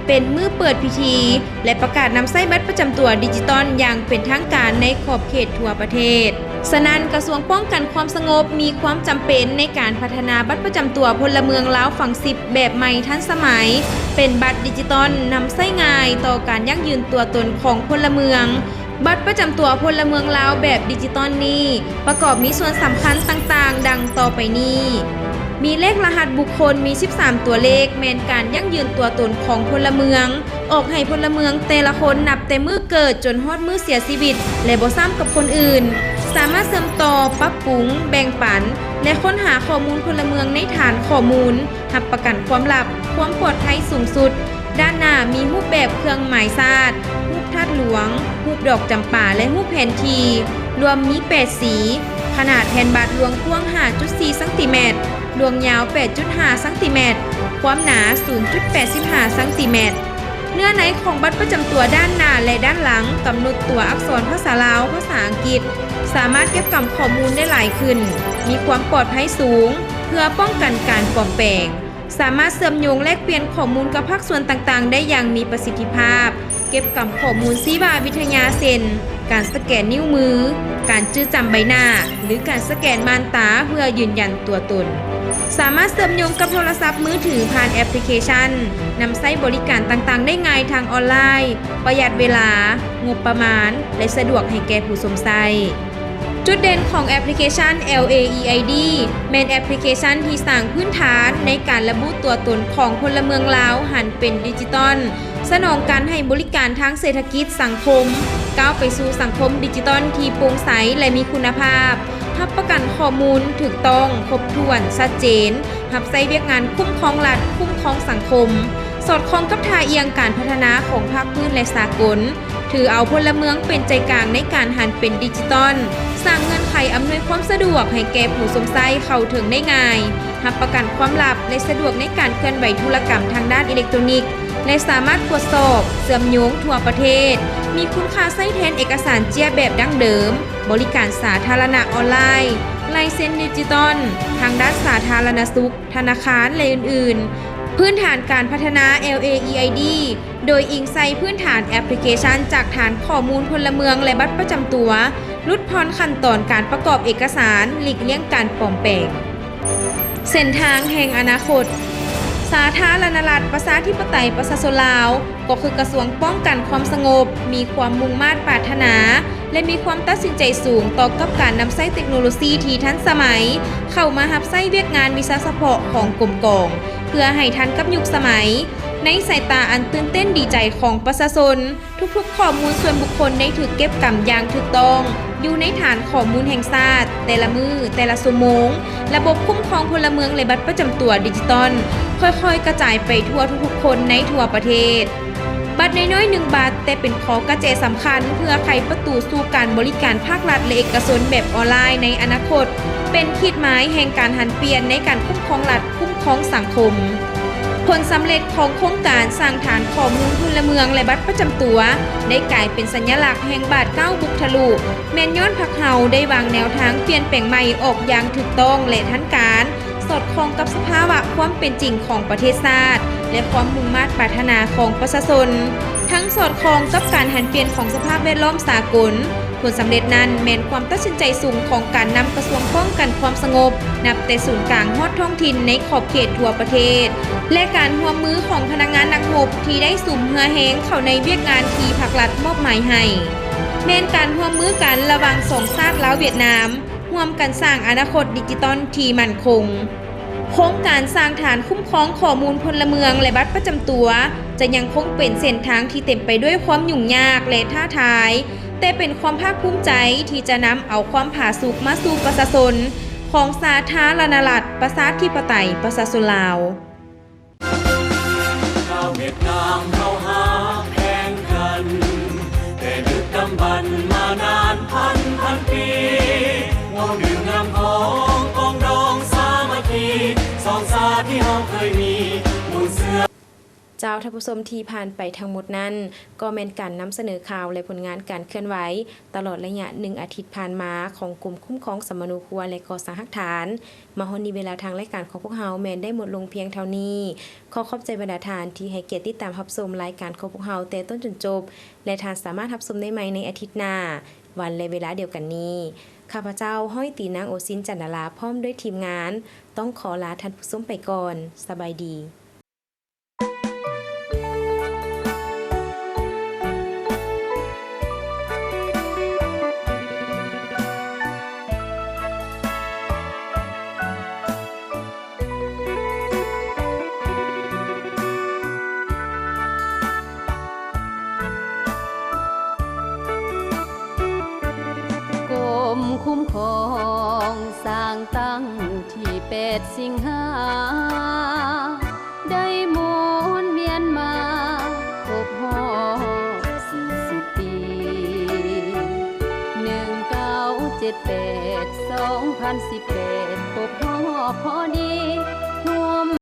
ເປັນມື້ເປີດພິທີ ແລະ ປະກາດນຳໃຊ້ບັດປະຈຳຕົວດິຈິຕອນຢ່າງເປັນທາງການໃນຂອບເຂດທົ່ວປະເທດ. ສະນັ້ນ, ກະຊວງປ້ອງກັນຄວາມສະຫງົບມີຄວາມຈຳເປັນໃນການພັດທະນາບັດປະຈຳຕົວພົນລະເມືອງລາວຝັງສິບແບບໃໝ່ທັນສະໄໝ, ເປັນບັດດິຈິຕອນນຳໃຊ້ງ່າຍຕໍ່ການຢັ້ງຢືນຕົວຕົນຂອງພົນລະເມືອງ. ບັດປະຈຳຕົວພົນລະເມືອງລາວແບບດິຈິຕອນນີ້ ປະກອບມີສ່ວນສຳຄັນຕ່າງໆ ດັ່ງຕໍ່ໄປນີ້. ມີເລກລະຫັດບຸກຄົນ ມີສິບສາມຕົວເລກ ແມ່ນການຢັ້ງຢືນຕົວຕົນຂອງພົນລະເມືອງ, ອອກໃຫ້ພົນລະເມືອງແຕ່ລະຄົນ ນັບແຕ່ມື້ເກີດຈົນຮອດມື້ເສຍຊີວິດ ແລະ ບໍ່ຊ້ຳກັບຄົນອື່ນ, ສາມາດເຊື່ອມຕໍ່, ປັບປຸງ, ແບ່ງປັນ ແລະ ຄົ້ນຫາຂໍ້ມູນພົນລະເມືອງໃນຖານຂໍ້ມູນ, ຮັບປະກັນຄວາມລັບ, ຄວາມປອດໄພສູງສຸດ. ດ້ານໜ້າມີຮູບແບບເຄື່ອງໝາຍຊາດ, ຮູບທາດຫຼວງ, ຮູບດອກຈຳປາ ແລະ ຮູບແຜນທີ່, ລວມມີແປດສີ, ຂະໜາດແຜ່ນບັດລວງກວ້າງ ຫ້າຈຸດສີ່ຊັງຕີແມັດ, ລວງຍາວ ແປດຈຸດຫ້າຊັງຕີແມັດ, ຄວາມໜາ ສູນຈຸດແປດສິບຫ້າຊັງຕີແມັດ. ເນື້ອໃນຂອງບັດປະຈຳຕົວດ້ານໜ້າ ແລະ ດ້ານຫຼັງ ກຳນົດຕົວອັກສອນພາສາລາວ, ພາສາອັງກິດ, ສາມາດເກັບກຳຂໍ້ມູນໄດ້ຫຼາຍຂຶ້ນ, ມີຄວາມປອດໄພສູງ ເພື່ອປ້ອງກັນການປອມແປງ. ສາມາດເຊື່ອມໂຍງແລກປ່ຽນຂໍ້ມູນກັບພາກສ່ວນຕ່າງໆໄດ້ຢ່າງມີປະສິດທິພາບ, ເກັບກຳຂໍ້ມູນຊີວະວິທະຍາ ເຊັ່ນ ການສະແກນນິ້ວມື, ການຈື່ຈຳໃບໜ້າ ຫຼື ການສະແກນມ່ານຕາເພື່ອຢືນຢັນຕົວຕົນ. ສາມາດເຊື່ອມໂຍງກັບໂທລະສັບມືຖືຜ່ານແອັບພລິເຄຊັນ, ນຳໃຊ້ບໍລິການຕ່າງໆໄດ້ງ່າຍທາງອອນລາຍ, ປະຢັດເວລາ, ງົບປະມານ ແລະ ສະດວກໃຫ້ແກ່ຜູ້ຊົມໃຊ້. ຈຸດເດັ່ນຂອງແອັບພລິເຄຊັນ ແອລເອ ອີ ໄອ ດີ ແມ່ນແອັບພລິເຄຊັນທີ່ສ້າງພື້ນຖານໃນການລະບຸຕົວຕົນຂອງພົນລະເມືອງລາວຫັນເປັນດິຈິຕອນ, ສະໜອງການໃຫ້ບໍລິການທາງເສດຖະກິດສັງຄົມ, ກ້າວໄປສູ່ສັງຄົມດິຈິຕອນທີ່ໂປ່ງໃສ ແລະ ມີຄຸນນະພາບ, ຮັບປະກັນຂໍ້ມູນຖືກຕ້ອງ, ຄົບຖ້ວນ, ຊັດເຈນ, ຮັບໃຊ້ວຽກງານຄຸ້ມຄອງລັດ, ຄຸ້ມຄອງສັງຄົມ, ສອດຄ່ອງກັບທ່າອ່ຽງການພັດທະນາຂອງພາກພື້ນ ແລະ ສາກົນ. ຖືເອົາພົນລະເມືອງເປັນໃຈກາງໃນການຫັນເປັນດິຈິຕອນ, ສ້າງເງື່ອນໄຂອຳນວຍຄວາມສະດວກໃຫ້ແກ່ຜູ້ຊົມໃຊ້ເຂົ້າເຖິງໄດ້ງ່າຍ, ຮັບປະກັນຄວາມລັບ ແລະ ສະດວກໃນການເຄື່ອນໄຫວທຸລະກຳທາງດ້ານອີເລັກໂຕຣນິກ ແລະ ສາມາດກວດສອບ, ເຊື່ອມໂຍງທົ່ວປະເທດ, ມີຄຸນຄ່າໃຊ້ແທນເອກະສານເຈ້ຍແບບດັ້ງເດີມ, ບໍລິການສາທາລະນະອອນລາຍ, ລາຍເຊັນດິຈິຕອນ, ທາງດ້ານສາທາລະນະສຸກ, ທະນາຄານ ແລະ ອື່ນໆ. ພື້ນຖານການພັດທະນາ ແອລເອ ອີ ໄອ ດີ ໂດຍອີງໃສ່ພື້ນຖານແອັບພລິເຄຊັນຈາກຖານຂໍ້ມູນພົນລະເມືອງ ແລະ ບັດປະຈຳຕົວ, ຫຼຸດຜ່ອນຂັ້ນຕອນການປະກອບເອກະສານ, ຫຼີກລ່ຽງການປອມແປງ. ເສັ້ນທາງແຫ່ງອະນາຄົດ. ສາທາລະນະລັດ ປະຊາທິປະໄຕ ປະຊາຊົນລາວ ກໍຄືກະຊວງປ້ອງກັນຄວາມສະຫງົບ ມີຄວາມມຸ່ງມາດປາດຖະໜາ ແລະ ມີຄວາມຕັດສິນໃຈສູງຕໍ່ກັບການນຳໃຊ້ເຕັກໂນໂລຊີທີ່ທັນສະໄໝ ເຂົ້າມາຮັບໃຊ້ວຽກງານວິຊາສະເພາະຂອງກົມກອງ ເພື່ອໃຫ້ທັນກັບຍຸກສະໄໝ. ໃນສາຍຕາອັນຕື່ນເຕັ້ນດີໃຈຂອງປະຊາຊົນ, ທຸກໆຂໍ້ມູນສ່ວນບຸກຄົນໄດ້ຖືກເກັບກຳຢ່າງຖືກຕ້ອງ ຢູ່ໃນຖານຂໍ້ມູນແຫ່ງຊາດ, ແຕ່ລະມື້, ແຕ່ລະຊົ່ວໂມງ, ລະບົບຄຸ້ມຄອງພົນລະເມືອງ ແລະ ບັດປະຈຳຕົວດິຈິຕອນ ຄ່ອຍໆກະຈາຍໄປທົ່ວທຸກໆຄົນໃນທົ່ວປະເທດ. ບັດນ້ອຍໆໜຶ່ງບັດ, ແຕ່ເປັນຂໍ້ກະແຈສຳຄັນເພື່ອໄຂປະຕູສູ່ການບໍລິການພາກລັດ ແລະ ເອກະຊົນແບບອອນລາຍໃນອະນາຄົດ, ເປັນຂີດໝາຍແຫ່ງການຫັນປ່ຽນໃນການຄຸ້ມຄອງລັດ, ຄຸ້ມຄອງສັງຄົມ. ຜົນສຳເລັດຂອງໂຄງການສ້າງຖານຂໍ້ມູນພົນລະເມືອງ ແລະ ບັດປະຈຳຕົວ ໄດ້ກາຍເປັນສັນຍະລັກແຫ່ງບາດກ້າວບຸກທະລຸ, ແມ່ນຍ້ອນພວກເຮົາໄດ້ວາງແນວທາງປ່ຽນແປງໃໝ່ອອກຢ່າງຖືກຕ້ອງ ແລະ ທັນການ, ສອດຄ່ອງກັບສະພາວະຄວາມເປັນຈິງຂອງປະເທດຊາດ ແລະ ຄວາມມຸ່ງມາດປາດຖະໜາຂອງປະຊາຊົນ, ທັງສອດຄ່ອງກັບການຫັນປ່ຽນຂອງສະພາບແວດລ້ອມສາກົນ. ຜົນສຳເລັດນັ້ນແມ່ນຄວາມຕັດສິນໃຈສູງຂອງການນຳກະຊວງປ້ອງກັນຄວາມສະຫງົບ, ນັບແຕ່ສູນກາງຮອດທ້ອງຖິ່ນໃນຂອບເຂດທົ່ວປະເທດ ແລະ ການຮ່ວມມືຂອງພະນັກງານນັກຮົບທີ່ໄດ້ສຸມເຫື່ອແຮງເຂົ້າໃນວຽກງານທີ່ພັກລັດມອບໝາຍໃຫ້, ແມ່ນການຮ່ວມມືກັນລະຫວ່າງສອງຊາດລາວ-ຫວຽດນາມ, ຮ່ວມກັນສ້າງອະນາຄົດດິຈິຕອນທີ່ໝັ້ນຄົງ. ໂຄງການສ້າງຖານຄຸ້ມຄອງຂໍ້ມູນພົນລະເມືອງ ແລະ ບັດປະຈຳຕົວ ຈະຍັງຄົງເປັນເສັ້ນທາງທີ່ເຕັມໄປດ້ວຍຄວາມຫຍຸ້ງຍາກ ແລະ ທ້າທາຍ, ແຕ່ເປັນຄວາມພາກພູມໃຈທີ່ຈະນຳເອົາຄວາມຜາສຸກມາສູ່ປະຊາຊົນຂອງສາທາລະນະລັດ ປະຊາທິປະໄຕ ປະຊາຊົນລາວ. ລາວຫວຽດນາມເຮົາຮັກແພງກັນ ແຕ່ດຶກດຳບັນມານານພັນພັນປີ ເວົ້າເລື່ອງງາມຂອງປອງດອງສາມັກຄີ ສອງຊາດທີ່ເຮົາເຄີຍມີມູນເຊື້ອ. ເຈົ້າ, ທ່ານຜູ້ຊົມທີ່ຜ່ານໄປທັງໝົດນັ້ນ ກໍແມ່ນການນຳສະເໜີຂ່າວ ແລະ ຜົນງານການເຄື່ອນໄຫວ ຕະຫຼອດໄລຍະໜຶ່ງອາທິດຜ່ານມາຂອງກົມຄຸ້ມຄອງສຳມະໂນຄົວ ແລະ ກໍ່ສ້າງຮາກຖານ. ມາຮອດນີ້ເວລາທາງລາຍການຂອງພວກເຮົາແມ່ນໄດ້ໝົດລົງພຽງເທົ່ານີ້. ຂໍຂອບໃຈບັນດາທ່ານທີ່ໃຫ້ກຽດຕິດຕາມຮັບຊົມລາຍການຂອງພວກເຮົາແຕ່ຕົ້ນຈົນຈົບ ແລະ ທ່ານສາມາດຮັບຊົມໄດ້ໃໝ່ໃນອາທິດໜ້າ ວັນ ແລະ ເວລາດຽວກັນນີ້. ຂ້າພະເຈົ້າ ຮ້ອຍຕີນາງໂອຊິນ ຈັນດາລາ ພ້ອມດ້ວຍທີມງານ ຕ້ອງຂໍລາທ່ານຜູ້ຊົມໄປກ່ອນ. ສະບາຍດີ. ກົມຄຸ້ມຄອງສ້າງຕັ້ງ ທີແປດສິງຫາ ໄດ້ໝູນວຽນມາຄົບຮອບສີ່ສິບປີ ໜຶ່ງເກົ້າເຈັດແປດ ສອງພັນສິບແປດ ຄົບຮອບພໍດີ.